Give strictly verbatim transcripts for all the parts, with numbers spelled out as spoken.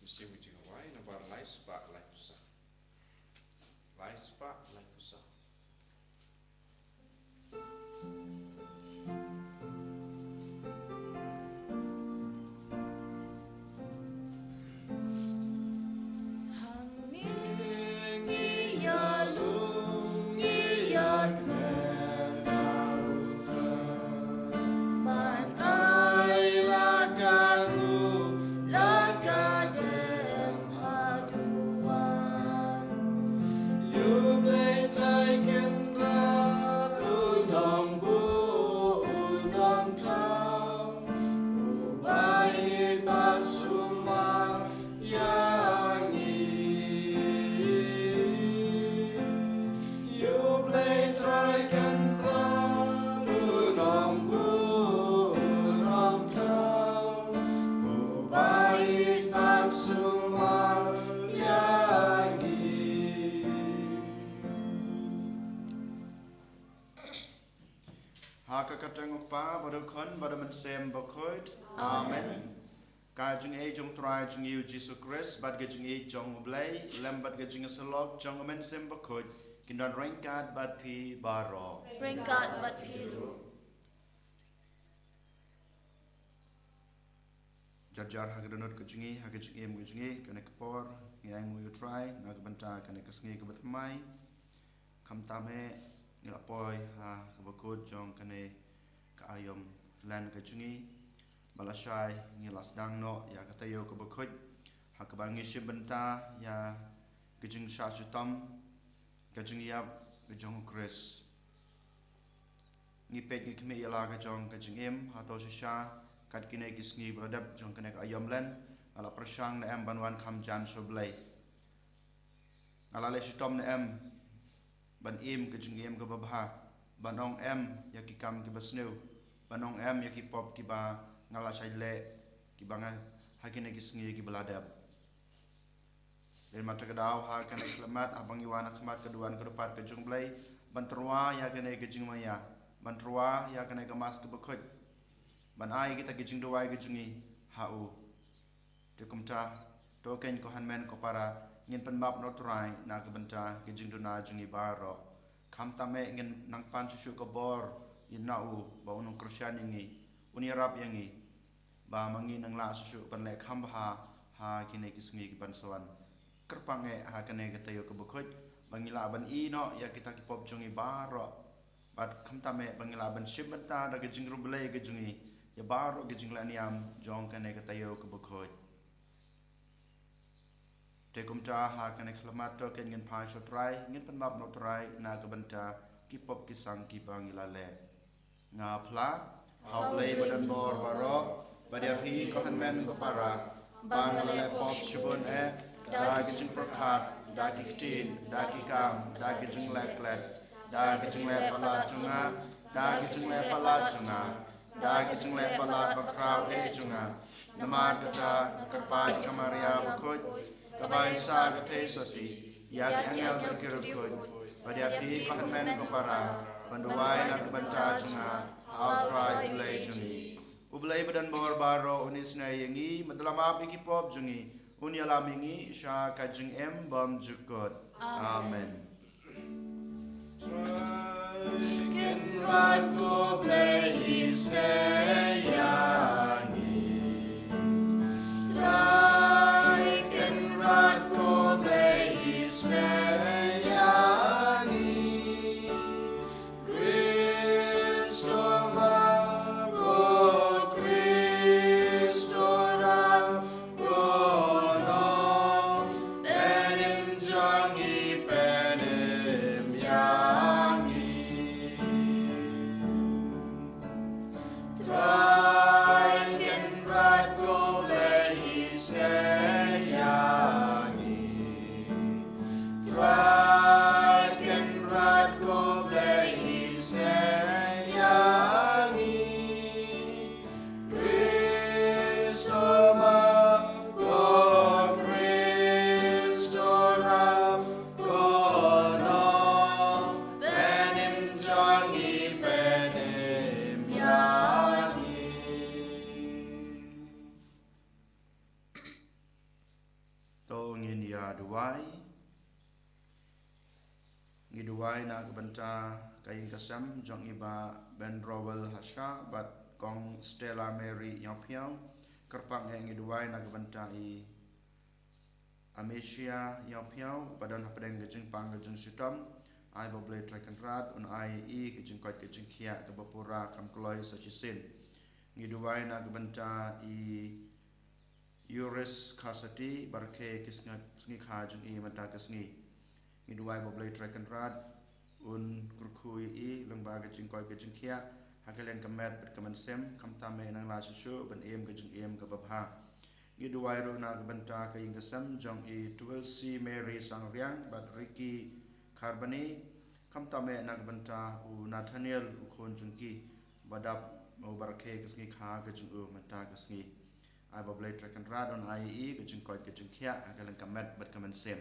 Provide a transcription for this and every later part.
Shim ka jingduwai nambar lai spah laiphew saw. Lai spah laiphew saw. Hangne ngi ïalum ngi ïakmen ha U Trai. Ban ai la ka ruh la ka dem haduh wan. Ïa U Blei Trai Kynrad, U Nongbuh, U Nongthaw, U Baieit ba sumar ïa ngi. Ïa U Blei Trai Kynrad, U Nongbuh, U Nongthaw, U Baieit ba sumar ïa ngi. Ha ka kyrteng U Kpa bad U Khun bad U Mynsiem Bakhuid. Amen. Ka jingïeit jong U Trai jong ngi U Jisu Khrist bad ka jingïeit jong U Blei, lem bad ka jingïasyllok jong U Mynsiem Bakhuid, kin don ryngkat bad phi baroh. Ryngkat bad phi ruh. Jar jar ha ka dohnud ka jong ngi, ha ka jingim ka jong ngi, kane ka por ngi ainguh ïa U Trai na ka bynta kane ka sngi kaba thymmai. Khamtam eh ngi la poi ha kaba kut jong kane ka aïom len ka jong ngi. Ba lashai ngi la sdang noh ïa ka taïew kaba kut ha kaba ngi shim bynta ïa ka jingshah shitom, ka jingïap ka jong U Khrist. Ngi peit ngi khmih ïa la ka jong ka jingim, hato shisha kat kine ki sngi ba la dep jong kane ka aïom len nga la pyrshang ne em ban wan kham jan sha U Blei? Nga la leh shitom ne em ban im ka jingim kaba bha, ban ong em ïa ki kam kiba sniew, ban ong em ïa ki pop kiba nga la shait leh, kiba nga ha kine ki sngi kiba la dep? Lem ma ta ka daw ha kane ka khlamat, haba ngi wan ha khmat ka duwan ka dupat ka jong U Blei, ban tyrwa ïa kane ka jingmaïa, ban tyrwa ïa kane ka Mass kaba kut, ban ai kita ki jingduwai ka jong ngi ha U. Te kumta, to keiñ ko hynmen ko para, ngin pynmap na U Trai na ka bynta ki jingduna jong ngi baroh. Khamtam eh ngin nang pan shuh shuh ka bor ïa na U, ba Un ong kyrshan ïa ngi, Un ïarap ïa ngi, ba ma ngi nang lah shuh shuh ban leh kham bha ha kine ki sngi kiban sa wan. Kyrpang eh ha kane ka taïew kaba kut ba ngi lah ban ïeh noh ïa kita ki pop jong ngi baroh. Bad khamtam eh ba ngi lah ban shim bynta da ka jingriewblei ka jong ngi ïa baroh ka jingleh niam jong kane ka taïew kaba kut. Te kumta ha kane ka khlamat to keiñ ngin phai sha U Trai, ngin pynmap na U Trai na ka bynta ki pop ki sang kiba ngi la leh. Nga phla ha U Blei badonbor baroh, bad ïa phi ko hynmen ko para, ba nga la leh pop shibun eh, da ki jingpyrkhat, da ki ktien, da ki kam, da ki jingleh klet, da ki jingleh palat jong nga, da ki jingleh palat jong nga, da ki jingleh palat bakhraw eh jong nga. Namar kata nga kyrpad ïa ka Maria bakhuid, kaba ai sa ka theisotti ïa ki angel bad ki riewkhuid, bad ïa phi ko hynmen ko para, ban duwai na ka bynta jong nga ha U Trai U Blei jong ngi. U Blei badonbor baroh un isynei ïa ngi, bad un ïalam ap ïa ki pop jong ngi, un ïalam ïa ngi sha ka jingim bymjukut. Amen. Amen. Trai Kynrad ko Blei isynei ïa ngi. Trai Kynrad ko Blei isynei ïa ngi. Khristomar ko Khristorab, ko Nongpynim jong ngi, pynim ïa ngi. Trai Duwai. Ngi duwai na ka bynta ka ïing ka sem jong i Bah Ben Rowell Hasha bad Kong Stella Mary Ïawphiaw. Kyrpang eh ngi duwai na ka bynta i Amesia Ïawphiaw ba don hapdeng ka jingpang ka jingshitom. Ai ba U Blei Trai Kynrad un ai i ka jingkoit ka jingkhiah kaba pura kam kloi sa shisien. Ngi duwai na ka bynta i Yuris Kharsati ba rakhe ki sngi- sngi kha jong i mynta ka sngi. Ngi duwai ba U Blei Trai Kynrad un kyrkhu ïa i lyngba ka jingkoit ka jingkhiah ha ka liang ka met bad ka mynsiem, khamtam eh nang la shuh shuh ban im ka jingim kaba bha. Ngi duwai ruh na ka bynta ka ïing ka sem jong i Tulsi Mary Sangriang bad Ricky Kharbani, khamtam eh na ka bynta u Nathaniel u khun jong ki ba dap u ba rakhe ka sngi kha ka jong u mynta ka sngi. Ai ba U Blei Trai Kynrad un ai i ka jingkoit ka jingkhiah ha ka liang ka met bad ka mynsiem.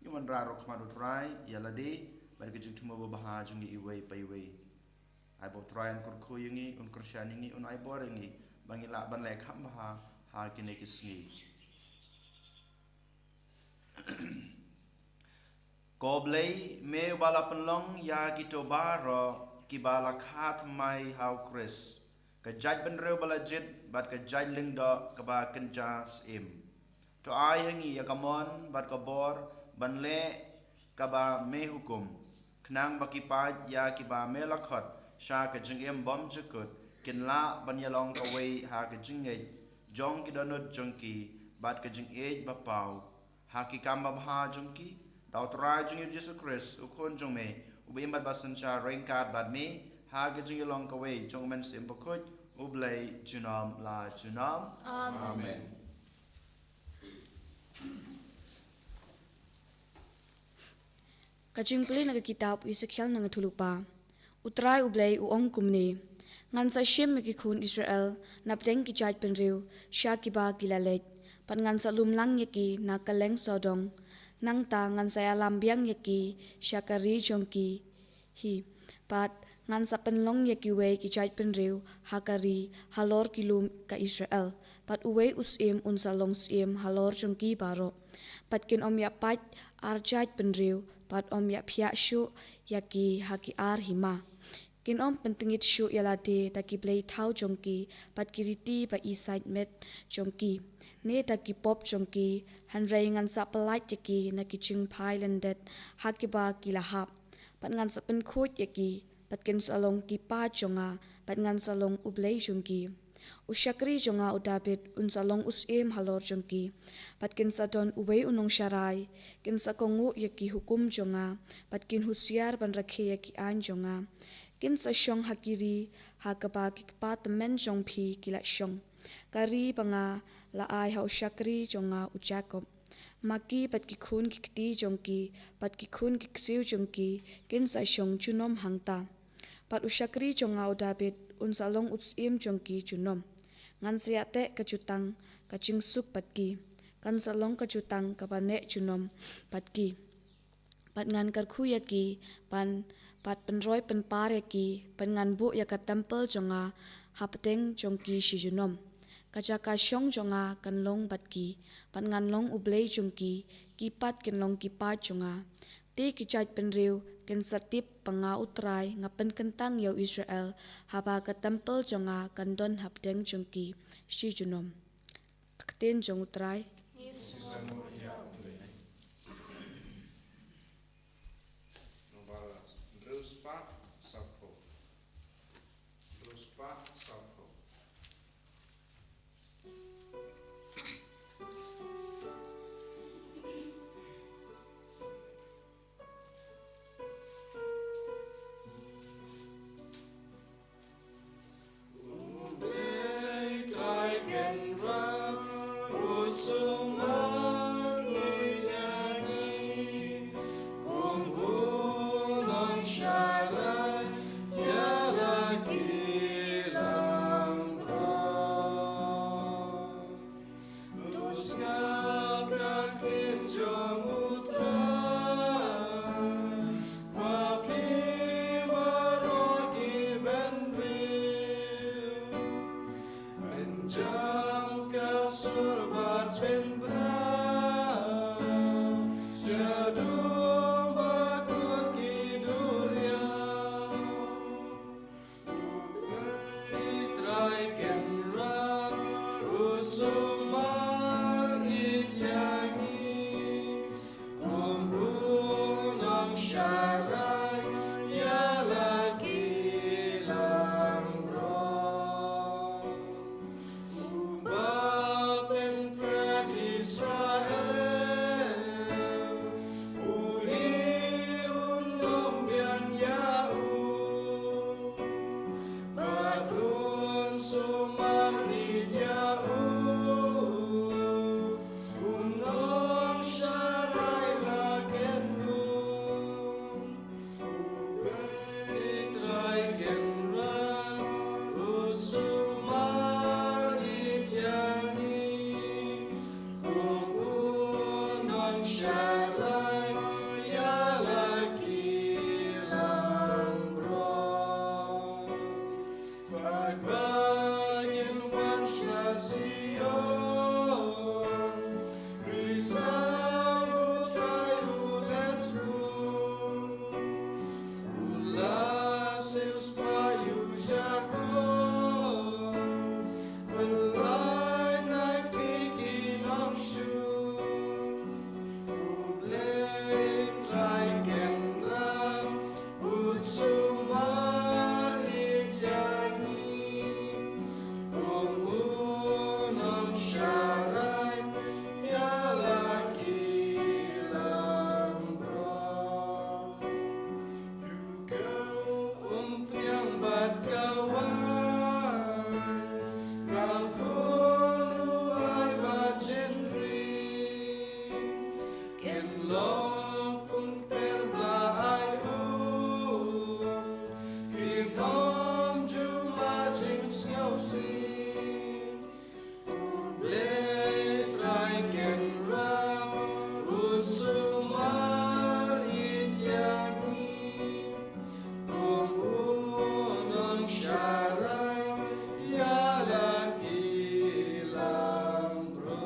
Ngi wanrah ruh khmat U Trai ïa lade bad ka jingthmu babha jong ngi iwei pa iwei. Ai ba U Trai un kyrkhu ïa ngi, un kyrshan ïa ngi, un ai bor ïa ngi ba ngin lah ban leh kham bha ha kine ki sngi. Ko Blei, me uba la pynlong ïa kito baroh kiba la kha thymmai ha U Khrist, ka jaitbynriew ba la jied bad ka jait lyngdoh kaba kynja syiem. To ai ha ngi ïa ka mon bad ka bor ban leh kaba me hukum, khnang ba ki paid ïa kiba me la khot sha ka jingim bymjukut kin lah ban ïalong kawei ha ka jingngeit jong ki dohnud jong ki bad ka jingïeit ba paw ha ki kam babha jong ki, da U Trai jong ngi U Jisu Khrist, U Khun jong me, uba im bad ba synshar ryngkat bad me ha ka jingïalong kawei jong U Mynsiem Bakhuid, U Blei junom la junom. Amen. Amen. Ka jingpule na ka kitab u Esekiel nongïathuhlypa. U Trai U Blei u ong kumne: Ngan sa shim ïa ki khun Israel napdeng ki jaitbynriew sha kiba ki la leit, bad ngan sa lum lang ïa ki na kylleng sawdong. Nangta ngan sa ïalam biang ïa ki sha ka ri jong ki hi, bad ngan sa pynlong ïa kiwei ki jaitbynriew ha ka ri halor ki lum ka Israel, bad uwei u syiem un sa long syiem halor jong ki baroh. Bad kin ym ïa pait ar jaitbynriew, bad ym ïa phiah shuh ïa ki ha ki ar hima. Kin ym pyntngit shuh ïa lade da ki blei thaw jong ki bad ki riti ba isait met jong ki, ne da ki pop jong ki, hynrei ngan sa pyllait ïa ki na ki jingphai lyndet ha kiba ki la hap. Bad ngan sa pynkhuid ïa ki, bad kin sa long ki paid jong nga, bad ngan sa long U Blei jong ki. U shakri jong nga u Dabid un sa long u syiem halor jong ki, bad kin sa don uwei u nongsharai. Kin sa kohnguh ïa ki hukum jong nga, bad kin husiar ban rakhe ïa ki aiñ jong nga. Kin sa shong ha ki ri ha kaba ki kpa tymmen jong phi ki la shong, ka ri ba nga la ai ha u shakri jong nga u Jakob. Ma ki bad ki khun ki kti jong ki bad ki khun ki ksiew jong ki kin sa shong junom hangta. Bad u shakri jong nga u Dabid un sa long u syiem jong ki junom. Ngan sa ïateh ka jutang ka jingsuk bad ki. Kan sa long ka jutang kaba neh junom bad ki. Bad ngan kyrkhu ïa ki, bad, bad pynroi pynpar ïa ki, bad ngan buh ïa ka templ jong nga hapdeng jong ki shi junom. Ka jaka shong jong nga kan long bad ki, bad ngan long U Blei jong ki, ki pat kin long ki paid jong nga. Te ki jaitbynriew kin sa tip ba nga U Trai nga pynkyntang ïa u Israel, haba ka templ jong nga kan don hapdeng jong ki shi junom. Ka ktien jong U Trai. Sumar ïa ngi kum u nongsharai ïa la ki langbrot. U ba pynpra Israel, u hi un ym biang ïa u. Bad un sumar ïa u, u nongsharai la kynhun. U Blei Trai Kynrad, u sumar ïa ngi kum u nongsharai ïa la ki langbrot. Bad ba kin wan sha Zion, ri sam U Trai u leh shuh. U la siewspah ïa u Jakob, pynlait na kti ki nongshoh. U Blei Trai Kynrad, u sumar ïa ngi kum u nongsharai ïa la ki langbrot. Ïa u khew umphniang bad kawei, ka khun u ai bad jingrwai, kin long kum kper ba ai um, kin ym ju mad jingsngewsih. U Blei Trai Kynrad, u sumar ïa ngi kum u nongsharai ïa la ki langbrot.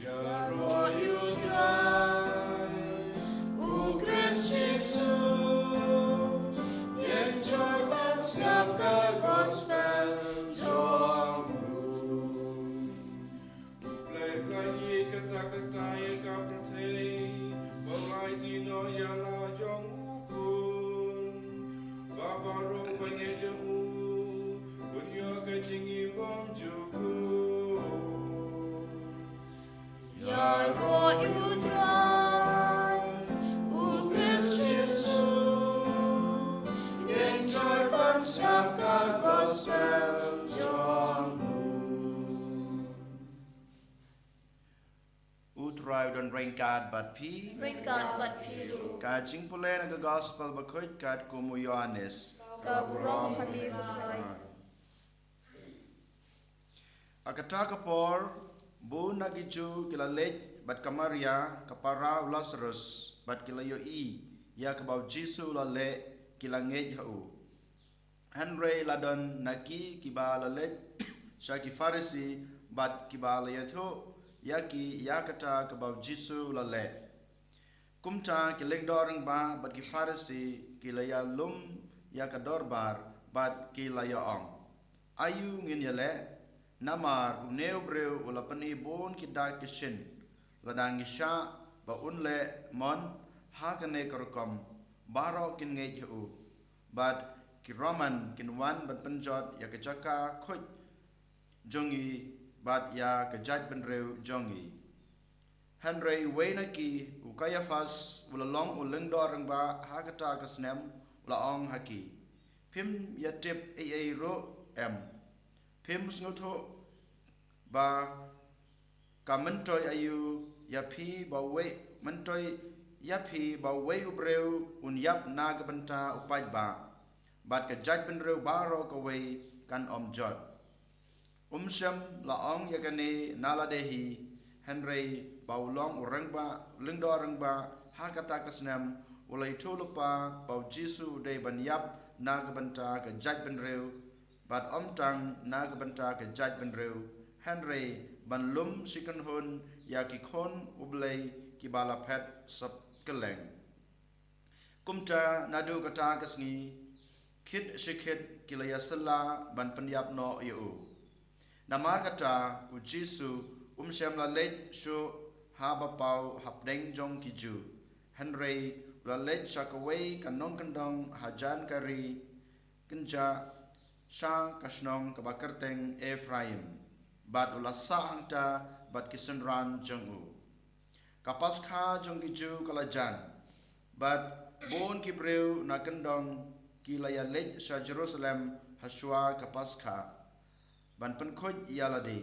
Ïaroh ïa U Trai, U Khrist Jisu, ïeng joi ban sngap ka gospel jong u. U Blei u la ïeit katta katta ïa ka pyrthei, ba u la aiti noh ïa la jong u khun, ba baroh uba ngeit ïa u un ïoh ka jingim bymjukut. Ïaroh ïa U Trai, U Khrist Jisu, ïeng joi ban sngap ka gospel jong u. U Trai u don ryngkat bad phi. Ryngkat bad phi ruh. Ka jingpule na ka gospel bakhuid katkum u Ïoannis. Ka burom ha me, U Trai. Ha kata ka por, bun na ki Jiw ki la leit bad ka Maria, ka para u Lasarus, bad ki la ïohi ïa kaba u Jisu u la leh, ki la ngeit ha u. Hynrei la don na ki kiba la leit sha ki Pharisi bad kiba la ïathuh ïa ki ïa kata kaba u Jisu u la leh. Kumta ki lyngdoh rangbah bad ki Pharisi ki la ïalum ïa ka dorbar bad ki la ïa-ong, "Aïu ngin ïaleh? Namar une u briew u la pyni bun ki dak ki shin. Lada ngi shah ba un leh mon ha kane ka rukom, baroh kin ngeit ha u. Bad ki Roman kin wan ban pynjot ïa ka jaka khuid jong ngi bad ïa ka jaitbynriew jong ngi." Hynrei uwei na ki, u Kaiaphas, u la long u lyngdoh rangbah ha kata ka snem, u la ong ha ki, "Phim ïatip ei ei ruh em? Phim sngewthuh ba ka myntoi aïu ïa phi ba uwei, myntoi ïa phi ba uwei u briew un ïap na ka bynta u paidbah, bad ka jaitbynriew baroh kawei kan ym jot?" Um shym la ong ïa kane na lade hi, hynrei ba u long u rangbah, u lyngdoh rangbah ha kata ka snem, u la ïathuh lypa ba u Jisu u dei ban ïap na ka bynta ka jaitbynriew, bad ym tang na ka bynta ka jaitbynriew, hynrei ban lum shi kynhun ïa ki khun U Blei kiba la phet sap kylleng. Kumta naduh kata ka sngi, Shikit shikit ki la ïasylla ban pynïap noh ïa u. Namar kata, u Jisu um shym la leit shuh haba paw hapdeng jong ki Jiw. Hynrei u la leit sha kawei ka nongkyndong hajan ka ri kynjah, sha ka shnong kaba kyrteng Ephraim, bad u la sah hangta bad ki synran jong u. Ka Paskha jong ki Jiw ka la jan, bad bun ki briew na kyndong ki la ïaleit sha Jerusalem hashwa ka Paskha ban pynkhuid ïa lade.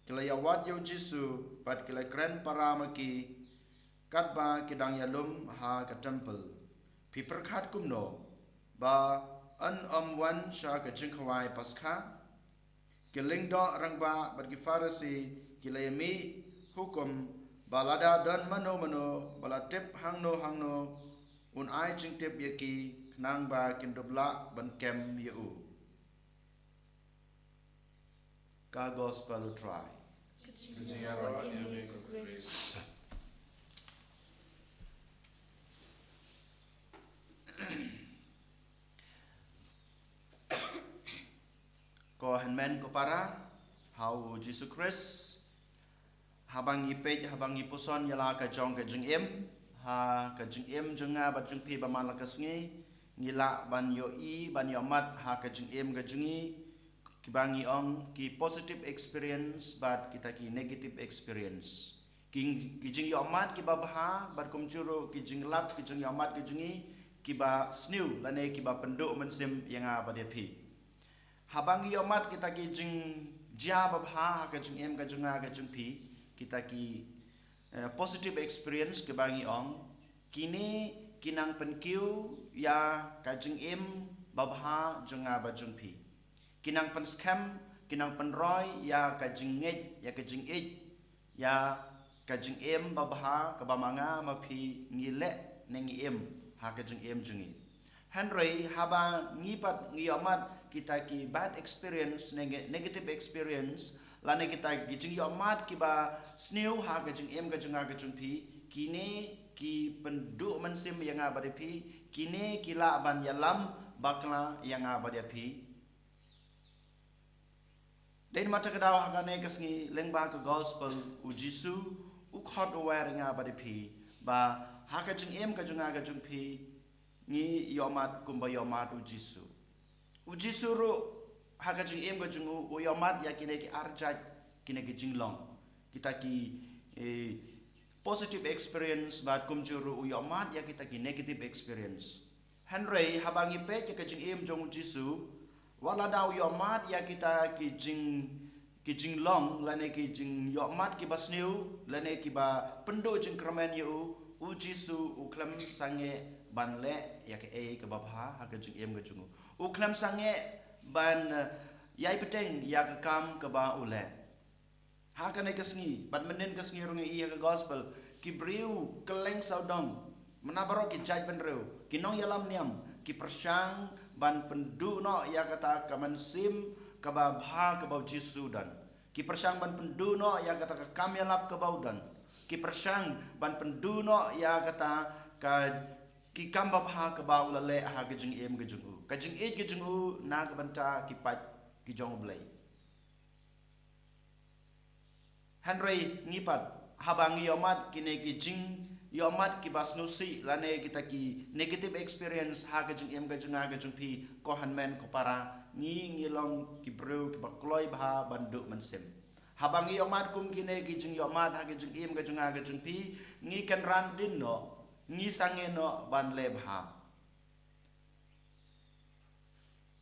Ki la ïawad ïa u Jisu bad ki la kren para ma ki katba ki dang ïalum ha ka templ. Phi pyrkhat kumno ba yn ym wan sha ka jingkhawai Paskha? Ki lyngdoh rangbah bad ki Pharisi ki la ïamih hukum ba lada don mano mano ba la tip hangno hangno, un ai jingtip ïa ki, khnang ba kin dup lah ban kem ïa u. Ka Gospel u Trai. Ka jingïaroh ïa me ko Khrist. Ko hynmen ko para ha u Jisu Khrist, haba ngi peit, haba ngi puson ïa la ka jong ka jingim, ha ka jingim jong nga bad jong phi ba man la ka sngi, ngi lah ban ïohi, ban ïohmat ha ka jingim ka jong ngi, kiba ngi ong ki positive experience bad kita ki negative experience. Ki, ki jingïohmat kiba bha bad kumjuh ruh ki jinglap, ki jingïohmat ki jong ngi kiba sniew lane kiba pynduh mynsiem ïa nga bad ïa phi. Haba ngi ïohmat kita ki jingjia ba bha ha ka jingim ka jong nga ka jong phi, kita ki, eh, positive experience kiba ngi ong, kine ki nang pynkiew ïa ka jingim ba bha jong nga bad jong phi. Ki nang pynskhem, ki nang pynroi ïa ka jingngeit, ïa ka jingïeit, ïa ka jingim ba bha kaba ma nga ma phi ngi leh ne ngi im ha ka jingim jong ngi. Hynrei haba ngi pat ngi ïohmat kita ki bad experience ne nge-, negative experience, lane kita ki jingïohmat kiba sniew ha ka jingim ka jong nga ka jong phi, kine ki pynduh mynsiem ïa nga bad ïa phi, kine ki lah ban ïalam bakla ïa nga bad ïa phi. Dei namar kata ka daw ha kane ka sngi lyngba ka Gospel u Jisu u khot u wer ïa nga bad ïa phi ba ha ka jingim ka jong nga ka jong phi ngi ïohmat kumba ïohmat u Jisu. U Jisu ruh ha ka jingim ka jong u, u ïohmat ïa kine ki ar jait, kine ki jinglong. Kita ki, eh, positive experience bad kumjuh ruh u ïohmat ïa kita ki negative experience. Hynrei haba ngi peit ïa ka jingim jong u Jisu, wat lada u ïohmat ïa kita ki jing, ki jinglong lane ki jingïohmat kiba sniew lane kiba pynduh jingkyrmen ïa u, u Jisu u khlem sangeh ban leh ïa kaei kaba bha ha ka jingim ka jong u. U khlem sangeh ban, eh, ïai bteng ïa ka kam kaba u leh. Ha kane ka sngi bad mynnin ka sngi ruh ngi ïohi ha ka Gospel, ki briew kylleng sawdong, mynta baroh ki jaitbynriew, ki nongïalam niam, ki pyrshang ban pynduh noh ïa kata ka mynsiem kaba bha kaba u Jisu u don. Ki pyrshang ban pynduh noh ïa kata ka kam ïalap kaba u don. Ki pyrshang ban pynduh noh ïa kata ka, ki kam babha kaba u la leh ha ka jingim ka jong u, ka jingïeit ka jong u na ka bynta ki paid ki jong U Blei. Hynrei ngi pat, haba ngi ïohmat kine ki jingïohmat kiba sngewsih lane kita ki negative experience ha ka jingim ka jong nga ka jong phi, ko hynmen ko para, ngi, ngi long ki briew kiba kloi bha ban duh mynsiem. Haba ngi ïohmat kum kine ki jingïohmat ha ka jingim ka jong nga ka jong phi, ngi kynran dien noh, ngi sangeh noh ban leh bha.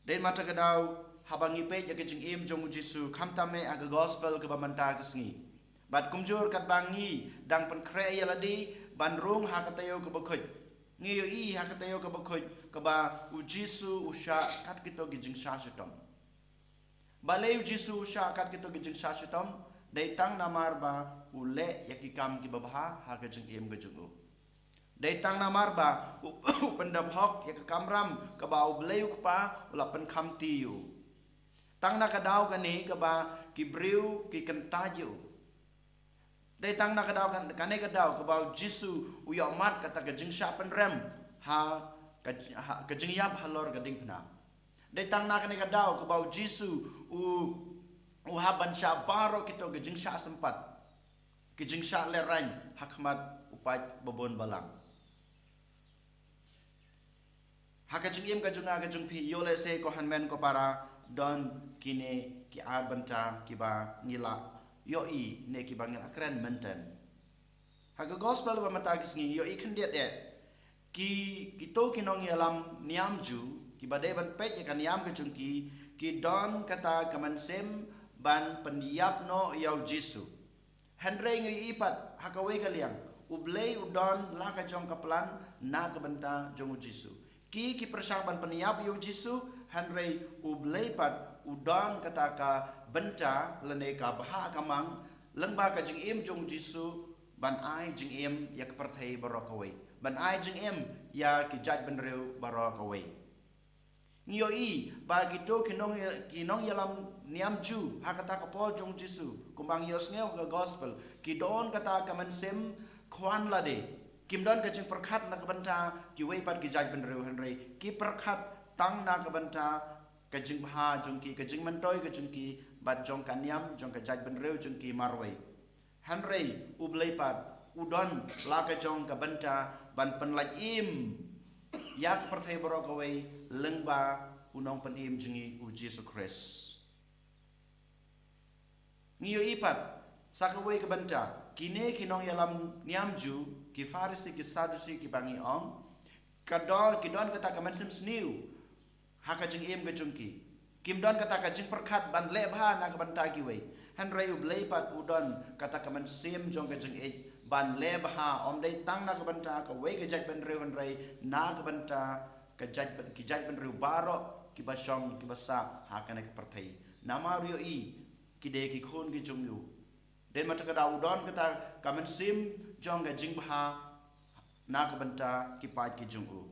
Dei namar kata ka daw, haba ngi peit ïa ka jingim jong u Jisu, khamtam eh ha ka Gospel kaba mynta ka sngi, bad kumjuh katba ngi dang pynkhreh ïa lade ban rung ha ka taïew kaba khuid, ngi ïohi ha ka taïew kaba khuid kaba u Jisu u shah kat kito ki jingshah shitom. Balei u Jisu u shah kat kito ki jingshah shitom? Dei tang namar ba u leh ïa ki kam kiba bha ha ka jingim ka jong u. Dei tang namar ba u, u pyndep hok ïa ka kamram kaba U Blei u Kpa u la pynkham ti ïa u. Tang na ka daw kane kaba ki briew ki kyntait ïa u. Dei tang na ka daw kan-, kane ka daw kaba u Jisu u ïohmat kata ka jingshah pynrem ha ka j-, ha ka jingïap halor ka diengphna. Dei tang na kane ka daw kaba u Jisu u, u hap ban shah baroh kito ki jingshah sympat, ki jingshah lehraiñ ha khmat u paid babun balang. Ha ka jingim ka jong nga ka jong phi, ïoh lehse ko hynmen ko para, don kine ki ar bynta kiba ngi la ïohi ne kiba ngi la kren mynta. Ha ka gospel ba mynta ka sngi ïohi khyndiat eh, ki, kito ki nongïalam niam Jiw kiba dei ban peit ïa ka niam ka jong ki, ki don kata ka mynsiem ban pynïap noh ïa u Jisu. Hynrei ngi ïohi pat ha kawei ka liang, U Blei u don la ka jong ka plan na ka bynta jong u Jisu. Ki, ki pyrshang ban pynïap ïa u Jisu, hynrei U Blei pat u don kata ka bynta lane ka bha ka mang lyngba ka jingim jong u Jisu, ban ai jingim ïa ka pyrthei baroh kawei, ban ai jingim ïa ki jaitbynriew baroh kawei. Ngi ïohi ba kito ki nong, ki nongïalam niam Jiw ha kata ka por jong u Jisu, kumba ngi ïohsngew ka gospel, ki don kata ka mynsiem khwan lade. Kim don ka jingpyrkhat na ka bynta kiwei pat ki jaitbynriew, hynrei ki pyrkhat tang na ka bynta ka jingbha jong ki, ka jingmyntoi ka jong ki bad jong ka niam, jong ka jaitbynriew jong ki marwei. Hynrei U Blei pat u don la ka jong ka bynta ban pynlait im ïa ka pyrthei baroh kawei lyngba u Nongpynim jong ngi u Jisu Khrist. Ngi ïohi pat sa kawei ka bynta, kine ki nongïalam niam Jiw, ki Pharisi, ki Sadusi kiba ngi ong, ka don, ki don kata ka mynsiem sniew ha ka jingim ka jong ki. Kim don kata ka jingpyrkhat ban leh bha na ka bynta kiwei. Hynrei U Blei pat u don kata ka mynsiem jong ka jingïeit ban leh bha, ym dei tang na ka bynta kawei ka jaitbynriew, hynrei na ka bynta ka jait, ki jaitbynriew baroh kiba shong, kiba sah ha kane ka pyrthei. Namar u ïohi ki dei ki khun ki jong u. Dei namar kata ka daw u don kata ka mynsiem jong ka jingbha na ka bynta ki paid ki jong u.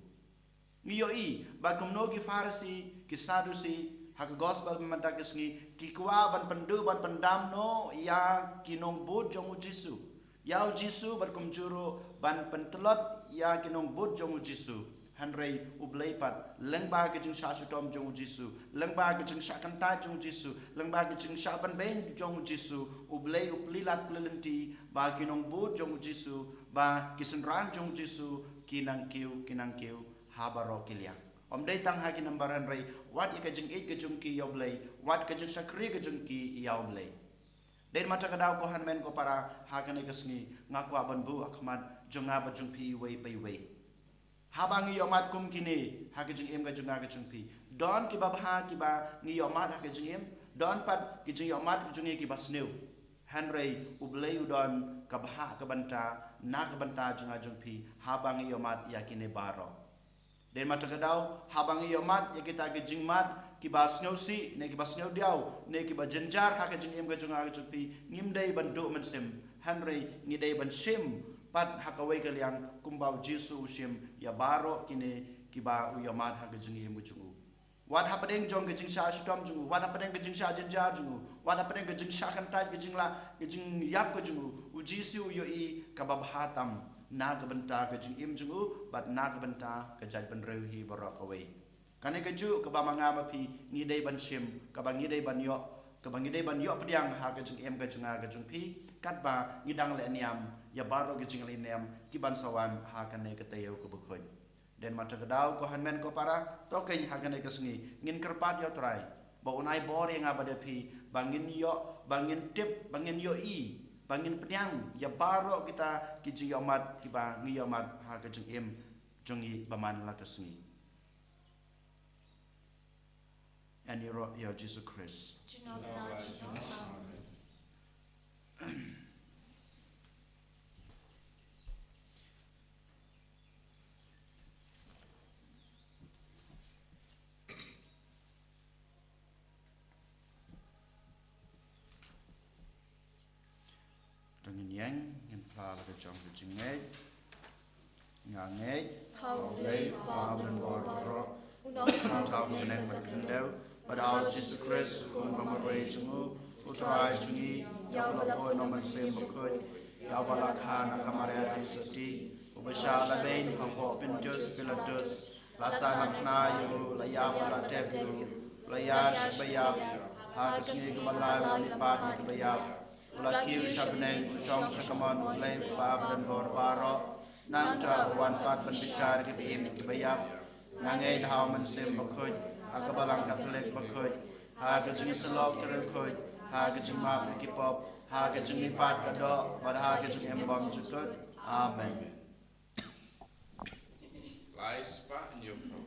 Ngi ïohi ba kumno ki Pharisi, ki Sadusi, ha ka gospel mynta ka sngi, ki kwah ban pynduh, ban pyndam noh ïa ki nongbud jong u Jisu, ïa u Jisu, bad kumjuh ruh ban pyntlot ïa ki nongbud jong u Jisu. Hynrei U Blei pat, lyngba ka jingshah shitom jong u Jisu, lyngba ka jingshah kyntait jong u Jisu, lyngba ka jingshah pynbeiñ jong u Jisu, U Blei u plie lad plie lynti ba ki nongbud jong u Jisu, ba ki synran jong u Jisu ki nang kiew, ki nang kiew ha baroh ki liang. Ym dei tang ha ki nambar, hynrei wat ïa ka jingïeit ka jong ki ïa U Blei, wat ka jingshakri ka jong ki ïa U Blei. Dei namar kata ka daw ko hynmen ko para, ha kane ka sngi nga kwah ban buh ha khmat jong nga bad jong phi iwei pa iwei. Haba ngi ïohmad kum kine ha ka jingim ka jong nga ka jong phi, don kiba bha kiba ngi ïohmad ha ka jingim, don pat ki jingïohmad ka jong ngi kiba sniew. Hynrei U Blei u don ka bha ka bynta na ka bynta jong nga jong phi haba ngi ïohmad ïa kine baroh. Dei namar kata ka daw, haba ngi ïohmad ïa kita ki jingmad kiba sngewsih ne kiba sngewdiaw ne kiba jynjar ha ka jingim ka jong nga ka jong phi, ngim dei ban duh mynsiem, hynrei ngi dei ban shim pat ha kawei ka liang kumba u Jisu u shim ïa baroh kine kiba u ïohmad ha ka jingim ka jong u. Wat hapdeng jong ka jingshah shitom jong u, wat hapdeng ka jingshah jynjar jong u, wat hapdeng ka jingshah kyntait, ka jinglah, ka jingïap ka jong u, u Jisu u ïohi kaba bha tam na ka bynta ka jingim jong u bad na ka bynta ka jaitbynriew hi baroh kawei. Kane kajuh kaba ma nga ma phi ngi dei ban shim, kaba ngi dei ban ïoh, kaba ngi dei ban ïoh pdiang ha ka jingim ka jong nga ka jong phi, katba ngi dang leh niam ïa baroh ki jingleh niam ki ban sa wan ha kane ka taïew kaba khuid. Dei namar kata ka daw ko hynmen ko para, to keiñ ha kane ka sngi ngin kyrpad ïa U Trai ba un ai bor ïa nga bad ïa phi, ba ngin ïoh, ba ngin tip, ba ngin ïohi, ba ngin pdiang ïa baroh kita ki jingïohmad kiba ngi ïohmad ha ka jingim jong ngi ba man la ka sngi. Ïaroh ïa U Jisu Khrist. Jngoh bynta jngoh. To ngin ïeng, ngin phla la ka jong ka jingngeit. Nga ngeit ha U Blei, U Kpa uba don bor baroh, u nongthaw kaba bneng bad khyndew, bad ha U Jisu Khrist, u Khun ba marwei jong u, U Trai jong ngi, ïa uba la buh Nongmynsiem Bakhuid, ïa uba la kha na ka Maria Theisotti, uba shah la beiñ hapoh Pontius Pilatus, La sah na khnai ïa u, la ïap, la tep ïa u, la ïar sha ki baïap ha ka sngi kaba lai, u la leit pat na ki baïap. U la kiew sha bneng, u shong sha kamon U Blei Kpa badonbor baroh. Nangta u wan pat ban bishar ïa ki baïap. Nga ngeit ha u Mynsiem Bakhuid, ha ka Balang Katholik bakhuid, ha ka jingïasyllok ka riewkhuid, ha ka jingmap ïa ki pop, ha ka jingmihpat ka doh, bad ha ka jingim bymjukut. Amen. Lai spah hynñiew phew.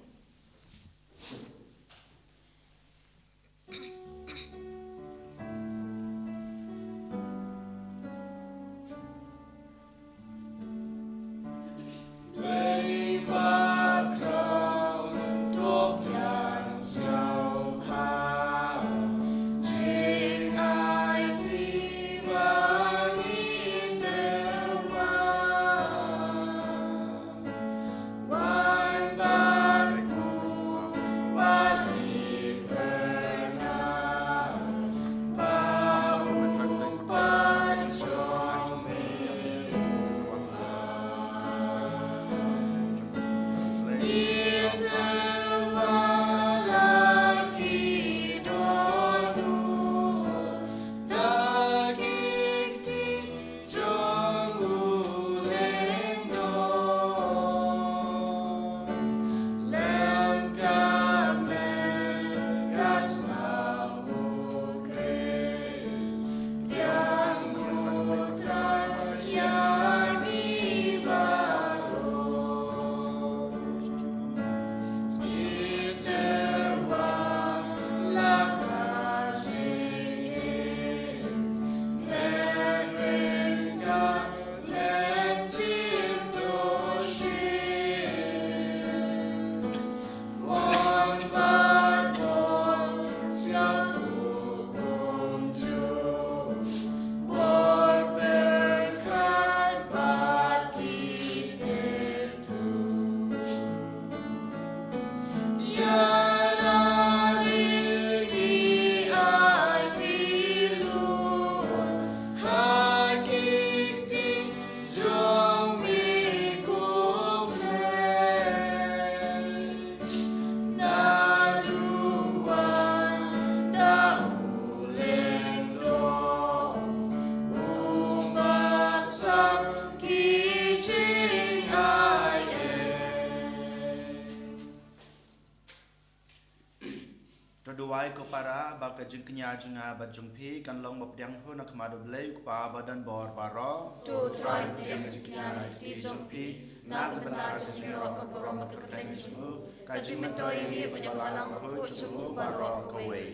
To duwai ko para ba ka jingkñia jong nga bad jong phi kan long ba pdiang hun ha khmat U Blei U Kpa badonbor baroh. To U Trai pdiang jingkñia na ka kti jong phi na ka bynta ka jingïaroh ka burom bad ka kyrteng jong u, ka jingmyntoi ïa ngi bad ïa ka Balang Bakhuid jong u baroh kawei.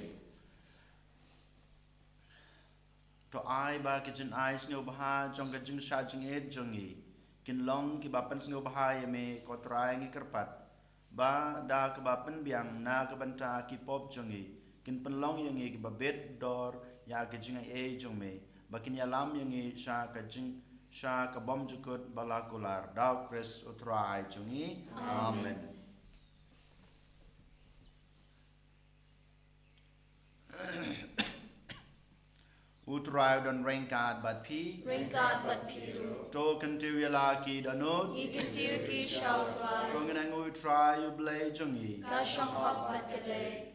To ai ba ki jingai sngewbha jong ka jingshah jingit jong ngi kin long kiba pynsngewbha ïa me ko Trai, ngi kyrpad ba da kaba pynbiang na ka bynta ki pop jong ngi kin pynlong ïa ngi kiba bit dor ïa ka jingaiei jong me, ba kin ïalam ïa ngi sha ka jing, sha ka bymjukut ba la kular. Da U Khrist U Trai jong ngi. Amen. Amen. U Trai u don ryngkat bad phi. Ryngkat bad phi ruh. To kyntiew ïa la ki dohnud. Ngi kyntiew ki sha U Trai. To ngin ainguh ïa U Trai U Blei jong ngi. Ka shong hok bad ka dei.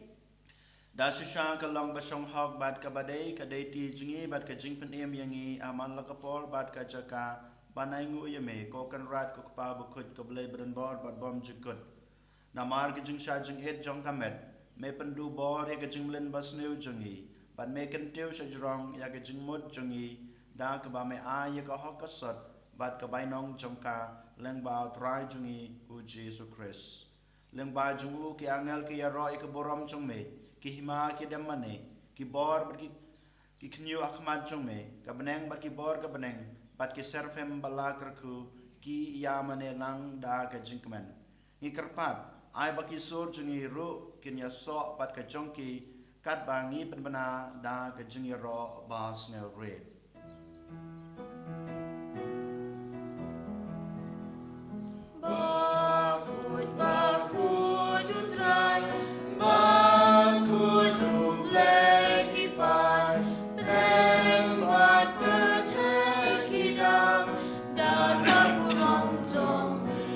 Da shisha ka long ba shong hok bad kaba dei, ka dei ti jong ngi bad ka jingpynim ïa ngi ha man la ka por bad ka jaka ban ainguh ïa me, ko Kynrad ko Kpa Bakhuid, ko Blei badonbor bad bymjukut. Namar ka jingshah jingit jong ka met, me pynduh bor ïa ka jingmlien basniew jong ngi, bad me kyntiew shajrong ïa ka jingmut jong ngi, da kaba me ai ïa ka hok ka sot bad ka bainong jong ka, lyngba U Trai jong ngi U Jisu Khrist. Lyngba jong u ki angel ki ïaroh ïa ka burom jong me, ki hima ki dem mane, ki bor bad ki ki khñiuh ha khmat jong me, ka bneng bad ki bor ka bneng, bad ki serafim ba la kyrkhu, ki ïa mane lang da ka jingkmen. Ngi kyrpad, ai ba ki sur jong ngi ruh kin ïasoh bad ka jong ki, katba ngi pynbna da ka jingïaroh ba sngewrit. Bakhuid, bakhuid U Trai, bakhuid U Blei ki paid, bneng bad pyrthei ki dang da ka burom jong me.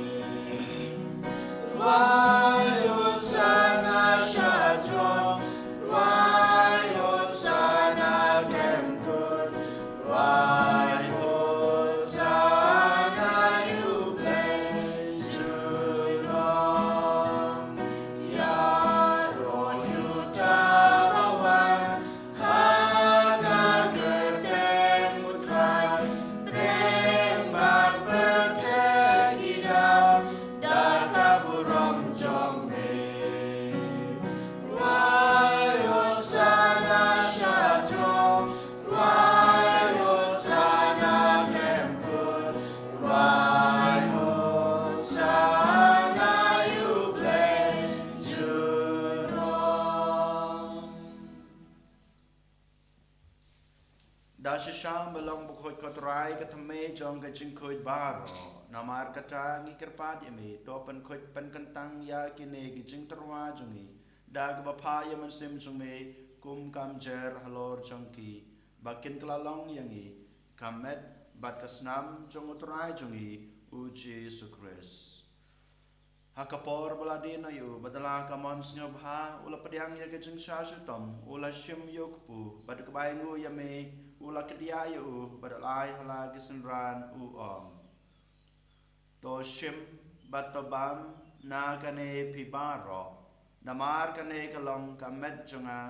Da shisha me long bakhuid ko Trai, ka thymmei jong ka jingkhuid baroh. Namar kata ngi kyrpad ïa me, to pynkhuid pynkyntang ïa kine ki jingtyrwa jong ngi da kaba phah ïa u Mynsiem jong me kum ka mynsiem halor jong ki, ba kin kylla long ïa ngi ka met bad ka snam jong u Trai jong ngi u Jisu Khrist. Ha ka por ba la die noh ïa u, bad da la ka mon sngewbha u la pdiang ïa ka jingshah shitom, u la shim ïa u kpu, bad da kaba ainguh ïa me u la kdiah ïa u, bad u la ai ha la ki synran, u ong: To shim bad to bam na kane phi baroh, namar kane ka long ka met jong nga,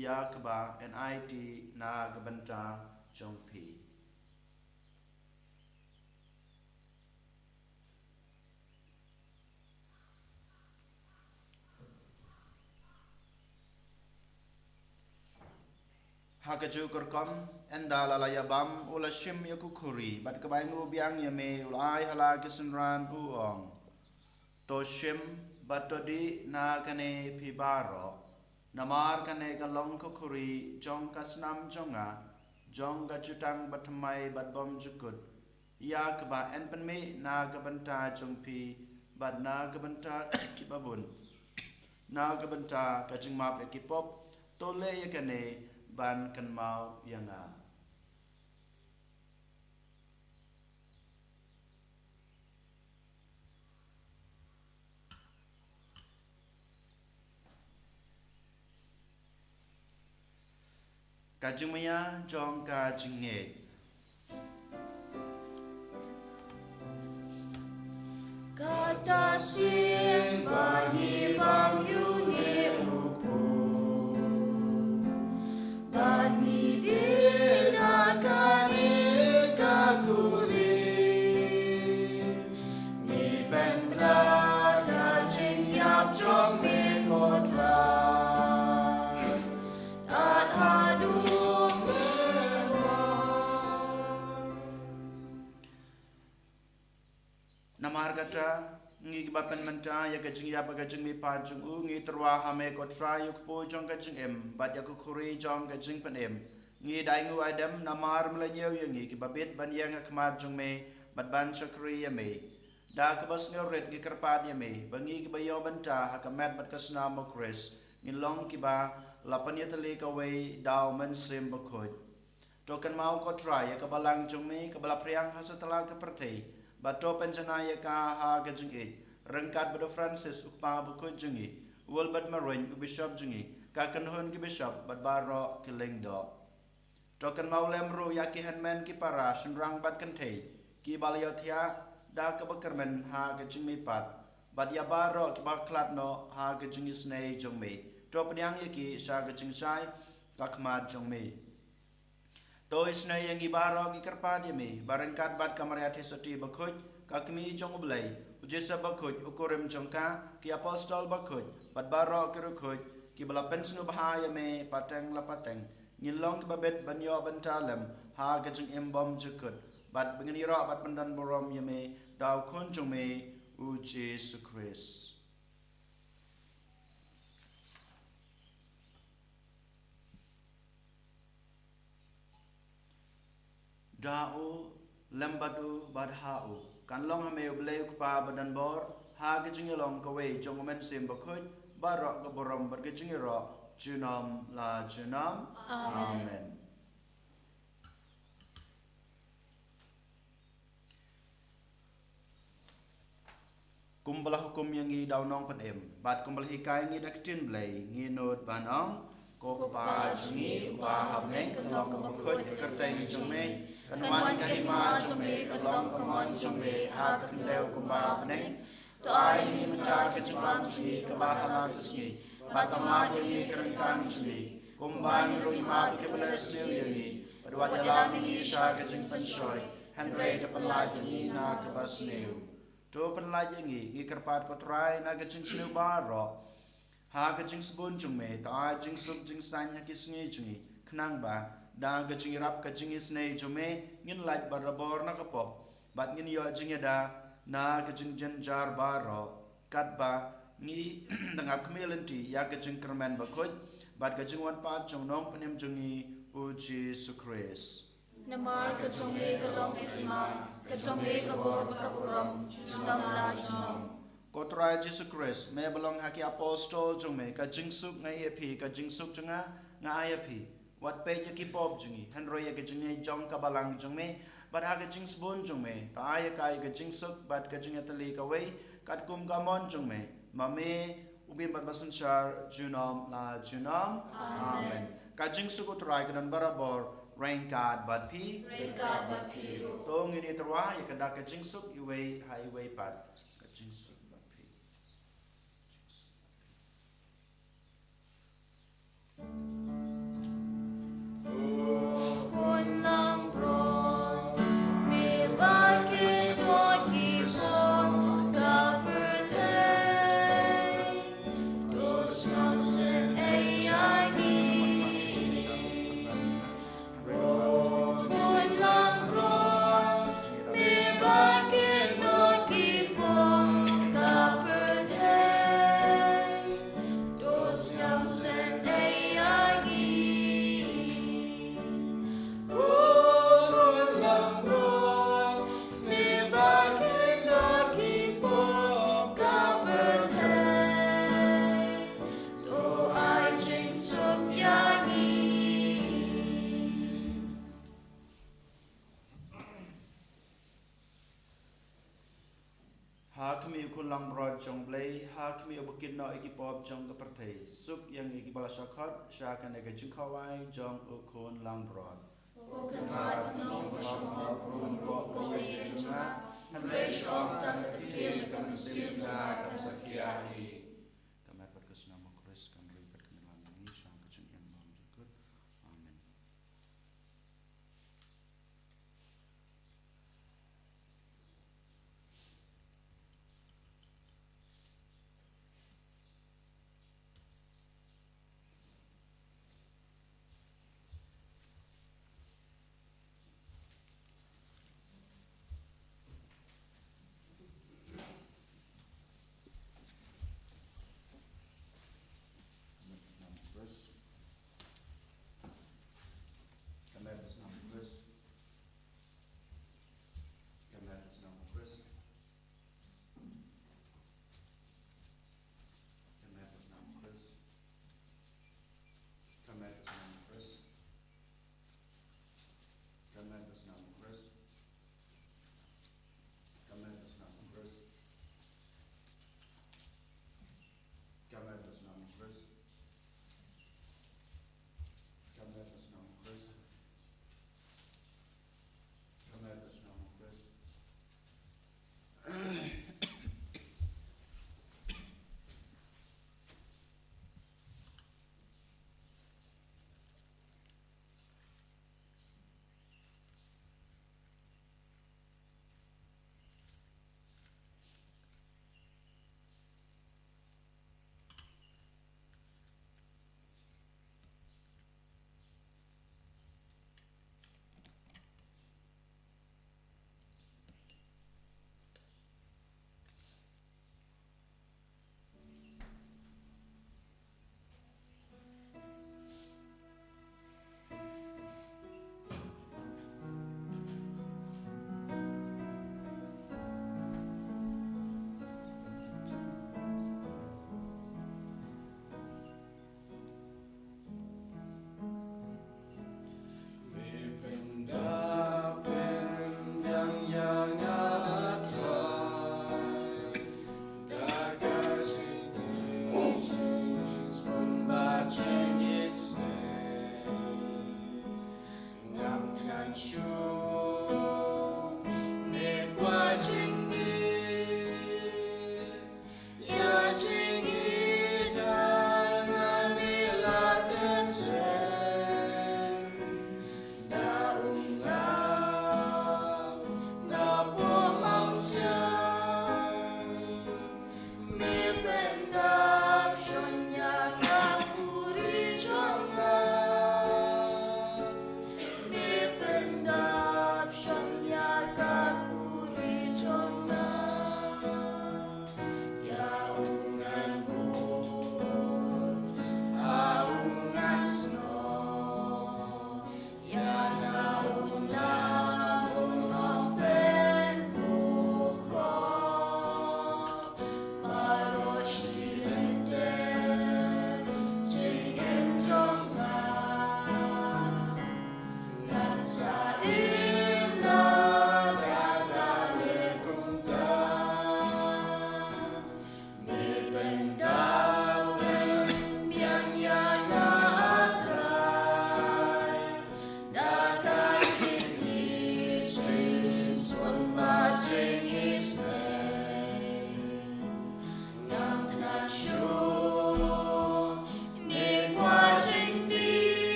ïa kaba yn aiti na ka bynta jong phi. Ha kajuh ka rukom, ynda la la ïa bam, u la shim ïa ka khuri, bad kaba ainguh biang ïa me u la ai ha la ki synran, u ong: To shim bad to dih na kane phi baroh, namar kane ka long ka khuri jong ka snam jong nga, jong ka jutang bathymmai bad bymjukut, ïa kaba yn pynmih na ka bynta jong phi bad na ka bynta kiba bun, na ka bynta ka jingmap ïa ki pop. To leh ïa kane ban kynmaw ïa nga. Ka jingmaïa jong ka jingngeit. Kata sien ba ngi bam ïa une u kpu, ba ngi dih na kane ka khuri, ngi pynbna ka jingïap jong me ko Trai. Tad haduh me wan. Namar kata, ngi kiba pynmynta ïa ka jingïap bad ka jingmihpat jong u, ngi tyrwa ha me ko Trai, ïa u kpu jong ka jingim bad ïa ka khuri jong ka jingpynim. Ngi da ainguh aidem namar me la ñiew ïa ngi kiba bit ban ïeng ha khmat jong me bad ban shakri ïa me. Da kaba sngewrit ngi kyrpad ïa me ba ngi kiba ïoh bynta ha ka met bad ka snam u Khrist, ngin long kiba la pynïatylli kawei da u Mynsiem Bakhuid. To kynmaw ko Trai ïa ka balang jong me kaba la phriang ha satlak ka pyrthei, bad to pynjanai ïa ka ha ka jingïeit, ryngkat bad u Francis u kpa bakhuid jong ngi, u Wilbert Maruin u bishop jong ngi, ka kynhun ki bishop bad baroh ki lyngdoh. To kynmaw lem ruh ïa ki hynmen ki para, shynrang bad kynthei, kiba la ïohthiah da kaba kyrmen ha ka jingmihpat, bad ïa baroh kiba khlad noh ha ka jingisynei jong me. To pdiang ïa ki sha ka jingshai ka khmat jong me. To isynei ïa ngi baroh, ngi kyrpad ïa me ba ryngkat bad ka Maria Theisotti bakhuid, ka kmie jong u Blei, u Joseph bakhuid u kurim jong ka, ki apostol bakhuid bad baroh ki riewkhuid kiba la pynsngewbha ïa me pateng la pateng, ngin long kiba bit ban ïoh bynta lem ha ka jingim bymjukut, bad ba ngin ïaroh bad pyndonburom ïa me da u Khun jong me u Jisu Khrist. Da u, lem bad u bad ha u, kan long ha me u Blei u Kpa badonbor, ha ka jingïalong kawei jong u Mynsiem Bakhuid, baroh ka burom bad ka jingïaroh junom la junom. Amen. Amen. Kumba la hukum ïa ngi da u Nongpynim, bad kumba la hikai ngi da ka ktien Blei, ngi nud ban ong: Ko Kpa jong ngi uba ha bneng, kan long ka bakhuid ka kyrteng jong me, kan wan ka hima jong me, kan long ka mon jong me ha ka khyndew kumba ha bneng. To ai ïa ngi mynta ka jingbam jong ngi kaba ha la ka sngi, bad to map ïa ngi ka ryngkang jong ngi, kumba ngi ruh ngi map ïa kiba la siew ïa ngi, bad wat ïalam ïa ngi sha ka jingpynshoi, hynrei to pynlait ïa ngi na kaba sniew. To pynlait ïa ngi, ngi kyrpad ko Trai, na ka jingsniew baroh, ha ka jingsbun jong me, to ai jingsuk jingsaiñ ha ki sngi jong ngi, khnang ba da ka jingïarap ka jingisynei jong me, ngin lait barabor na ka pop, bad ngin ïoh jingïada na ka jingjynjar baroh, katba ngi dang ap khmih lynti ïa ka jingkyrmen bakhuid bad ka jingwan pat jong u Nongpynim jong ngi u Jisu Khrist. Namar ka jong me ka long ka hima, ka jong me ka bor bad ka burom, junom la junom. Ko Trai Jisu Khrist, me ba long ha ki apostol jong me, ka jingsuk nga ai ïa phi, ka jingsuk jong nga nga ai ïa phi. Wat peit ïa ki pop jong ngi, hynrei ïa ka jingïeit jong ka balang jong me, bad ha ka jingsbun jong me, to ai ïa ka ïa ka jingsuk bad ka jingïatylli kawei, katkum ka mon jong me, ma me u bym bad ba synshar junom la junom. Amen. Amen. Ka jingsuk u Trai ka don barabor ryngkat bad phi. Ryngkat bad phi ruh. To ngin ïatyrwa ïa ka dak ka jingsuk iwei ha iwei pat. Ka jingsuk bad phi. To ai jingsuk ïa ngi. Ha khmih u khun langbrot jong U Blei, ha khmih uba kit noh ïa ki pop jong ka pyrthei, suk ïa ngi kiba la shah khot sha kane ka jingkhawai jong u khun langbrot. Ko Kynrad, nongshong bor, bun bok ko ïa jong nga, hynrei shu ong tang ka ktien, ka mynsiem jong nga kan sa khia hi. Ka met bad ka snam u Khrist kan ri bad kan ïalam ïa ngi sha ka jingim ba ym jukut. Amen.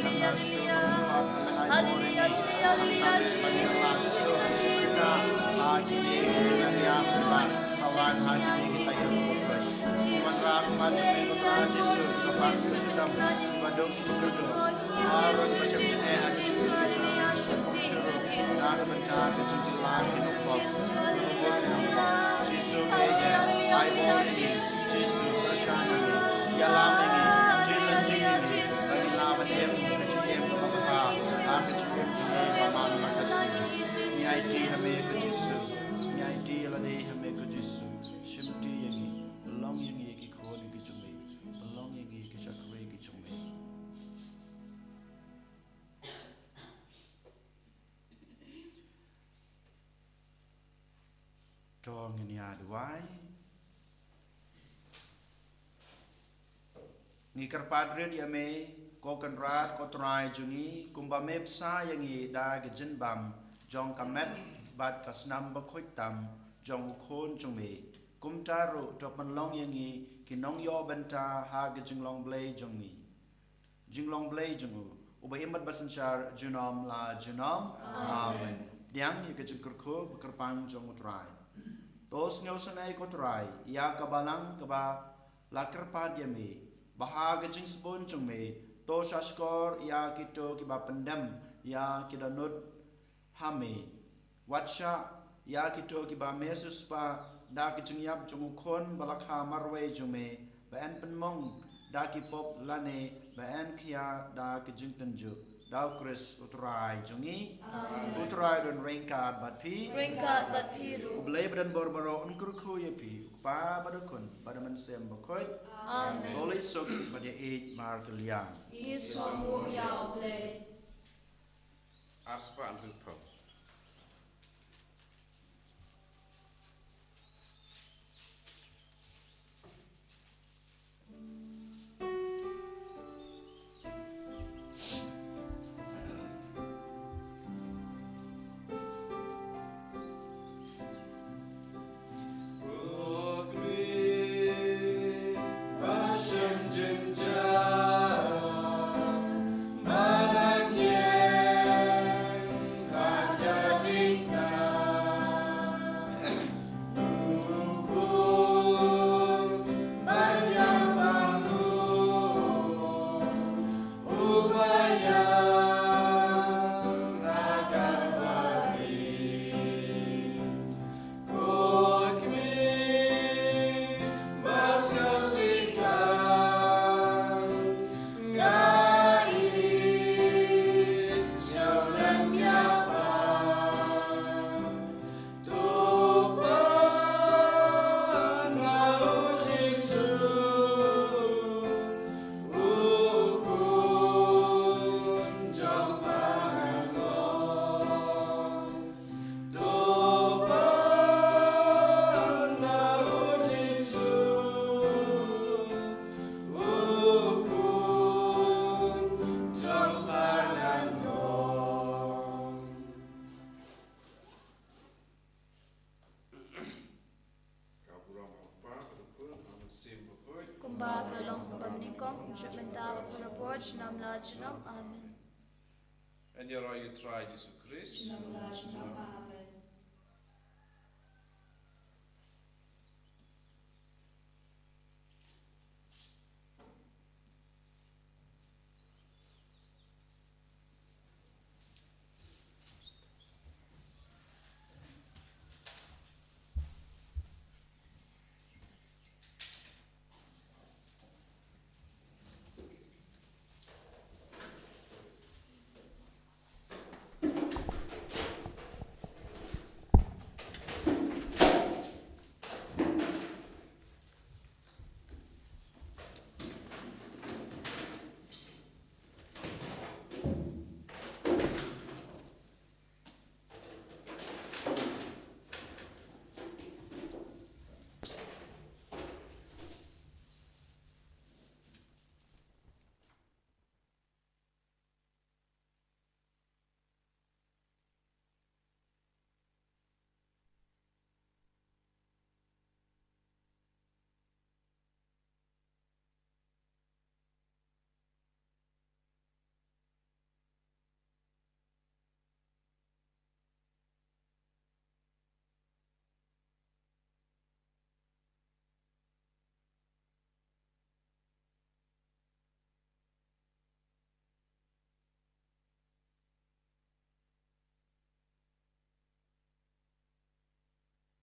Hallelujah, hallelujah, hallelujah, Jesus. Ngi aiti ha me ko Jisu. Ngi aiti ïa lade ha me ko Jisu. Shimti ïa ngi. Pynlong ïa ngi ki khun ki jong me. Pynlong ïa ngi ki shakri ki jong me. To ngin ïa duwai. Ngi kyrpad rit ïa me, ko Kynrad, ko Trai jong ngi, kumba me bsa ïa ngi da ka jingbam jong ka met bad ka snam bakhuid tam jong u Khun jong me. Kumta ruh to pynlong ïa ngi ki nongïoh bynta ha ka jinglong Blei jong ngi. Jinglong Blei jong u, uba im bad ba synshar junom la junom. Amen. Pdiang ïa ka jingkyrkhu ba kyrpang jong u Trai. To sngewsynei ko Trai ïa ka balang kaba la kyrpad ïa me, ba ha ka jingsbun jong me to shahshkor ïa kito kiba pyndem ïa ki dohnud ha me. Wat shah ïa kito kiba me siewspah da ka jingïap jong u Khun ba la kha marwei jong me, ba yn pynmong da ki pop lane ba yn khia da ka jingtynjuh. Da u Khrist u Trai jong ngi. Amen. U Trai don ryngkat bad phi. Ryngkat bad phi ruh. U Blei ba don bor baroh un kyrkhu ïa phi, u Kpa bad u Khun bad u Mynsiem Bakhuid. Amen. To leit suk bad ïa ïeit markylliang. Ngi sngewbha ïa u Blei. Arspah hynriewphew. Ka burom ha u Kpa, ha u Khun, ha u Mynsiem Bakhuid. Kumba ka la long ha kaba nyngkong, kumjuh mynta bad barabor, junom la junom. Amen. Yn ïaroh ïa u Trai Jisu Khrist. Junom la junom.